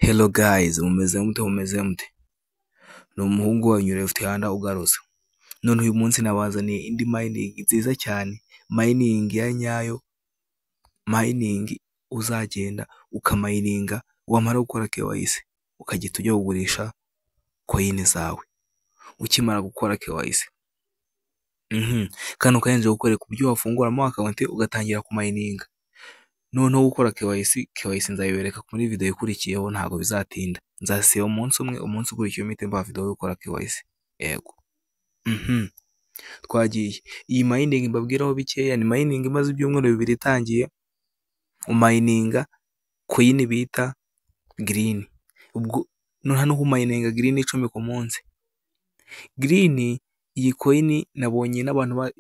Hello guys, mumeze mute mumeze mute? Ni umuhungu wanyu Left Hand ugarutse. None uyu munsi nabazaniye indi mining nziza cyane, mining ya nyayo, mining uzagenda ukamayininga wamara gukora KYC ukagita ujya kugurisha coin zawe ukimara gukora KYC. Kano kanya kukwereka uburyo wafunguramo account ugatangira kumayininga. Noneho gukora KYC, KYC nzayibereka muri video ikurikiyeho, ntabwo bizatinda. Nzasiba umunsi umwe, umunsi ukurikiyeho mpite mbaha video yo gukora KYC. Yego. Twagiye. Iyi mining mbabwiraho bikeya, ni mining imaze ibyumweru bibiri itangiye, umayininga coin bita green. Ubwo hano umayininga green 10 ku munsi. Green iyi coin nabonye n'abantu,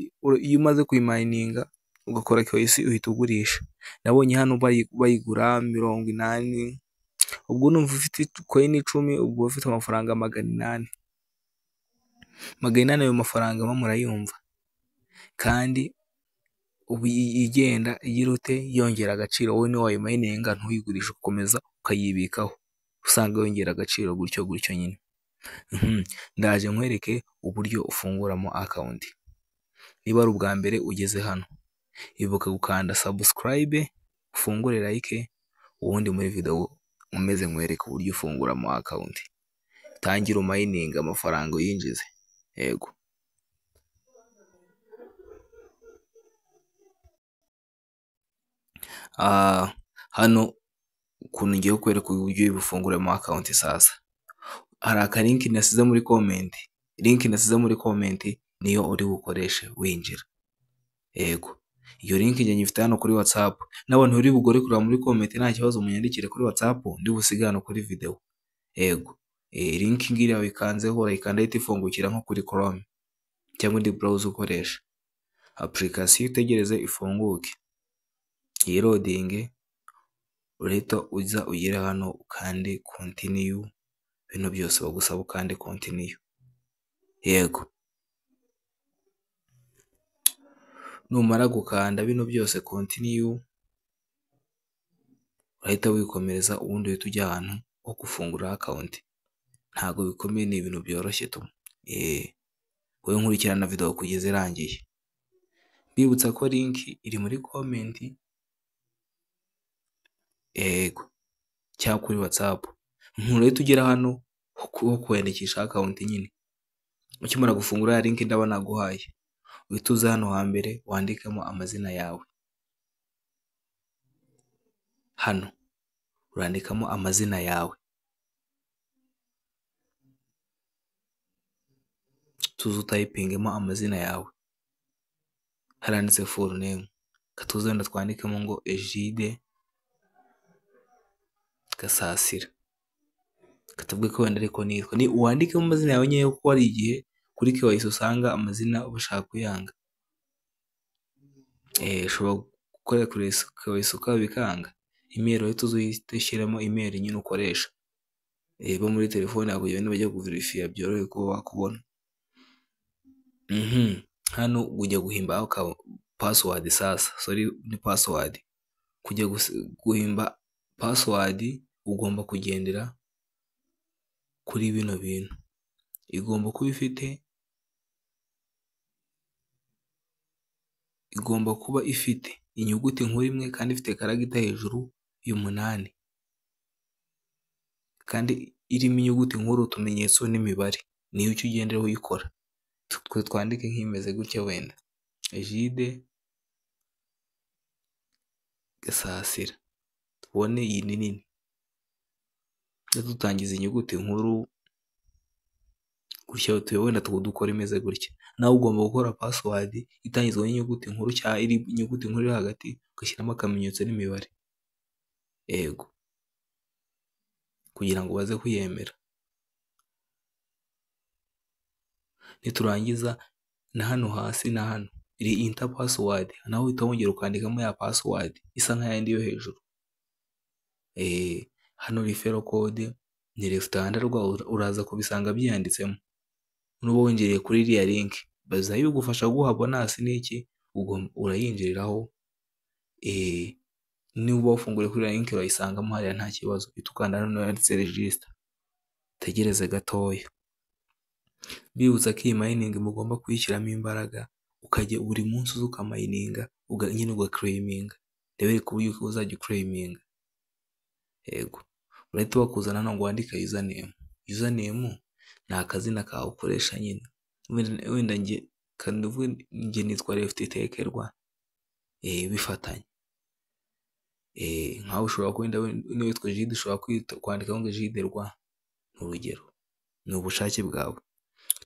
iyo umaze kuyimayininga ugakora KYC uhita ugurisha. Nabonye hano bayigura 80, ubwo numva ufite coin 10 ubwo ufite amafaranga 800. 800 ayo mafaranga murayumva. Kandi ubu igenda igira ute yongera agaciro, wowe niwe wayimayininga ntuyigurishe ukomeza ukayibikaho, usanga yongera agaciro gutyo gutyo nyine. Ndaje nkwereke uburyo ufunguramo account. Niba ari ubwa mbere ugeze hano, ibuka gukanda subscribe, ufungure like, ubundi muri video nkomeze nkwereke uburyo ufunguramo account. Tangira umayininga amafaranga uyinjize. Yego. Hano ukuntu ngiye kukwereka uburyo ufunguramo account sasa. Hari aka link nasize muri comment. Link nasize muri comment niyo uri bukoreshe winjira. Yego. Iyo link njye nyifite hano kuri WhatsApp. N'abantu uri bugore kureba muri comment nta kibazo munyandikire kuri WhatsApp, ndi busiga hano kuri video. Yego. Link ngira wikanzeho urayikanda ihita ifungukira nko kuri Chrome cyangwa indi browser ukoresha. Application utegereze ifunguke. Iyi loading urahita uza ugere hano ukande continue, bino byose bagusaba ukande continue. Yego. Numara gukanda bino byose continue, urahita wikomereza ubundi uhita ujya ahantu ho gufungura account. Ntago bikomeye, ni ibintu byoroshye tu. Wowe nkurikirana video kugeza irangiye. Mbibutsa ko link iri muri comment. Yego. Cyangwa kuri WhatsApp. Urahita ugera hano ho kwiyandikisha account nyine. Ukimara gufungura ya link ndaba naguhaye, uhita uza hano hambere wandikemo amazina yawe. Hano urandikamo amazina yawe. Tuza utayipingemo amazina yawe. Haranditse full name. Katuze wenda twandikemo ngo Egide Gasasira. Katuvuge ko wenda ariko nitwa. Ni uwandikemo amazina yawe nyewe, kuko hari igihe kuri KYC usanga amazina bashaka kuyanga. Ushobora gukora kuri KYC ukabikanga. Email uhita uza uhite ushyiramo email nyine ukoresha. Bo muri telefone yawe kugira ngo bajye kuverify byorohe kuba bakubona. Hano ujya guhimba password sasa. Sorry, ni password. Kujya guhimba password ugomba kugendera kuri bino bintu. Igomba kuba ifite inyuguti nkuru imwe kandi ifite karagita hejuru y'umunani, kandi irimo inyuguti nkuru, utumenyetso n'imibare. Niyo icyo ugenderaho uyikora. Twe twandike nk'imeze gutya wenda Egide Gasasira, tubone iyi ni nini. Dutangiza inyuguti nkuru gutya, wenda dukora imeze gutya. Nawe ugomba gukora password itangizwa n'inyuguti nkuru cyangwa iri inyuguti nkuru iri hagati, ugashyiramo akamenyetso n'imibare. Yego. Kugira ngo baze kuyemera. Niturangiza na hano hasi na hano iri enter password, naho uhita wongera ukandikamo ya password isa nka yandi yo hejuru. Hano referral code ni Left Hand rwa, uraza kubisanga byanditsemo. Nuba winjiriye kuri iriya link bazayigufasha guha bonus n'iki, urayinjiriraho. Niba wafunguye kuri link urayisangamo hariya nta kibazo. Uhita ukanda hano handitse register, utegereze gatoya. Mbibutsa ko iyi mining mugomba kuyishyiramo imbaraga, ukajya buri munsi uza ukamayininga, nyine ugaclaiminga. Ndabereka uburyo uzajya uclaiminga. Yego, urahita bakuzana hano ngo wandike username. Username ni akazina kawe ukoresha nyine. Wenda njye njye nitwa Left Tekerwa, bifatanye. Nkawe ushobora wenda niba witwa Jide ushobora kwandikaho ngo Jide Rwa, ni urugero, ni ubushake bwawe.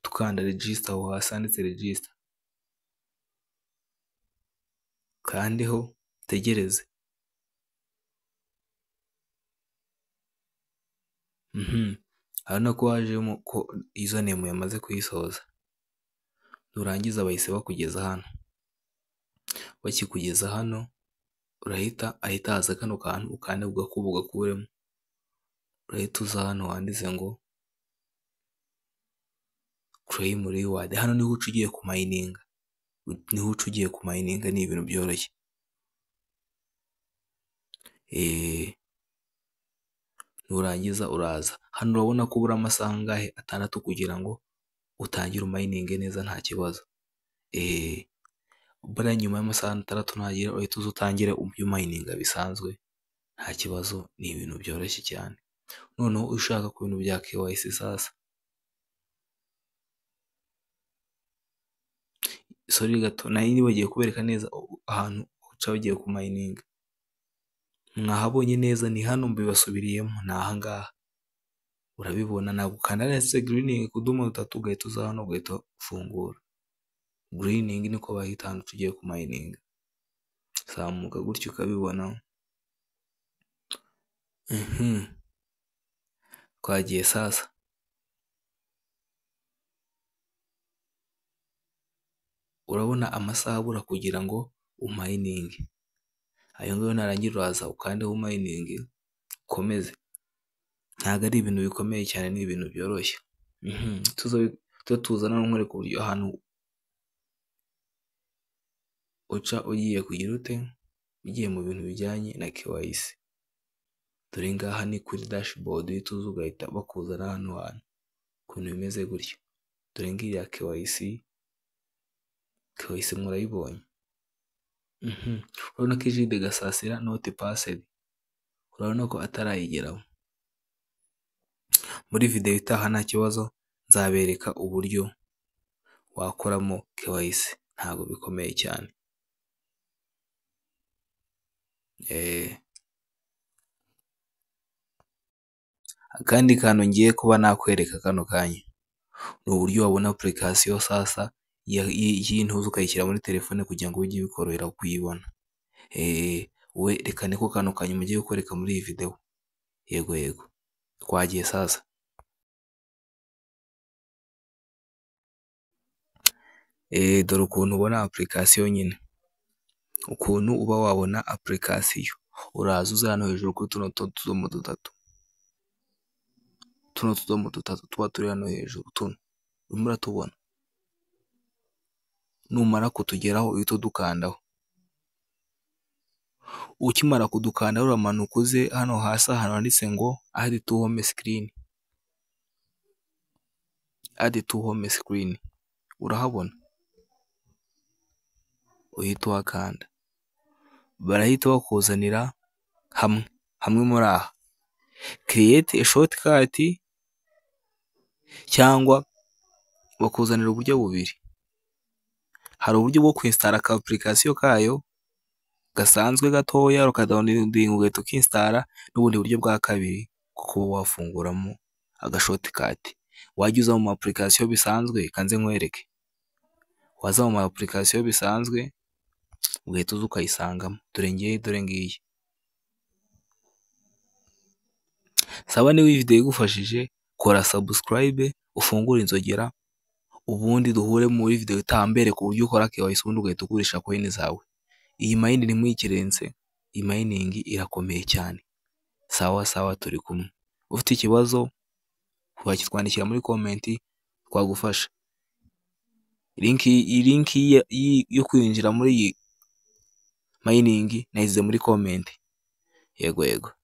Tukanda register aho hasi handitse register, ukandeho utegereze. Urabona ko hajemo ko username yamaze kuyisoza. Nurangiza bahise bakugeza hano. Bakikugeza hano urahita ahita haza kano kantu ukande ugakuba ugakuremo. Urahita uza hano handitse ngo claim reward. Hano niho uca ugiye kumayininga, niho uca ugiye kumayininga, ni ibintu byoroshye. Nurangiza uraza hano, urabona ko ubura amasaha angahe? 6 kugira ngo utangire umayininge neza nta kibazo. Buriya nyuma y'amasaha 6 nagera uhita uza utangire umayininga bisanzwe nta kibazo, ni ibintu byoroshye cyane. Noneho ushaka ku bintu bya KYC sasa, sorry gato nari nibagiye kubereka neza ahantu uca ugiye kumayininga. Mwahabonye neza, ni hano mbibasubiriyemo, ni aha ngaha urabibona. Ntabwo ukanda handitse greening kudomo dutatu ugahita uza hano ugahita ufungura. Greening niko bahita ahantu tugiye kumayininga. Zamuka gutyo ukabibona. Twagiye sasa. Urabona amasaha abura kugira ngo umayininge. Ayo ngayo narangira uraza ukandeho umayininge ukomeze. Ntabwo ari ibintu bikomeye cyane, ni ibintu byoroshye. Tuza nkwereka uburyo ahantu uca ugiye kugira ute, ugiye mu bintu bijyanye na KYC. Dore ngaha ni kuri dashboard, uhita uza ugahita bakuzana hano hantu ukuntu bimeze gutya. Dore ngiriya KYC, KYC murayibonye. Urabona ko Egide Gasasira not passed, urabona ko atarayigeraho. Muri video itaha nta kibazo nzabereka uburyo wakoramo KYC, ntabwo bikomeye cyane. Akandi kantu ngiye kuba nakwereka kano kanya ni uburyo wabona application sasa y'intuza ukayishyira muri telefone kugira ngo ujye bikorohera kuyibona. We reka niko kantu kanyuma ugiye kukwereka muri iyi video. Yego yego, twagiye sasa. Dore ukuntu ubona application nyine, ukuntu uba wabona application. Uraza uza hano hejuru kuri tuno tudomo dutatu, tuno tudomo dutatu tuba turi hano hejuru, tuno urimo uratubona. Numara kutugeraho uhita udukandaho. Ukimara kudukandaho uramanuka uze hano hasi ahantu handitse ngo add to home screen, add to home screen, urahabona, uhita uhakanda. Barahita bakuzanira hamwe hamwe muri aha create a shortcut, cyangwa bakuzanira uburyo bubiri. Hari uburyo bwo kwinstalla aka application kayo gasanzwe gatoya ukadownloadinga ugahita ukinstalla, n'ubundi buryo bwa kabiri bwo kuba wafunguramo aga shortcut. Wajya uza mu application bisanzwe, kanze nkwereke, waza mu application bisanzwe ugahita uza ukayisangamo. Dore ngiye, dore ngiyi. Saba niba iyi video igufashije kora subscribe, ufungure inzogera, ubundi duhure muri video itaha mbereka uburyo ukora KYC ubundi ugahita ugurisha coin zawe. Iyi mining ntimuyikirense, iyi mining irakomeye cyane. Sawa sawa, turi kumwe. Ufite ikibazo wakitwandikira muri comment twagufasha. Link yo kwinjira muri iyi mining nayisize muri comment. Yego yego.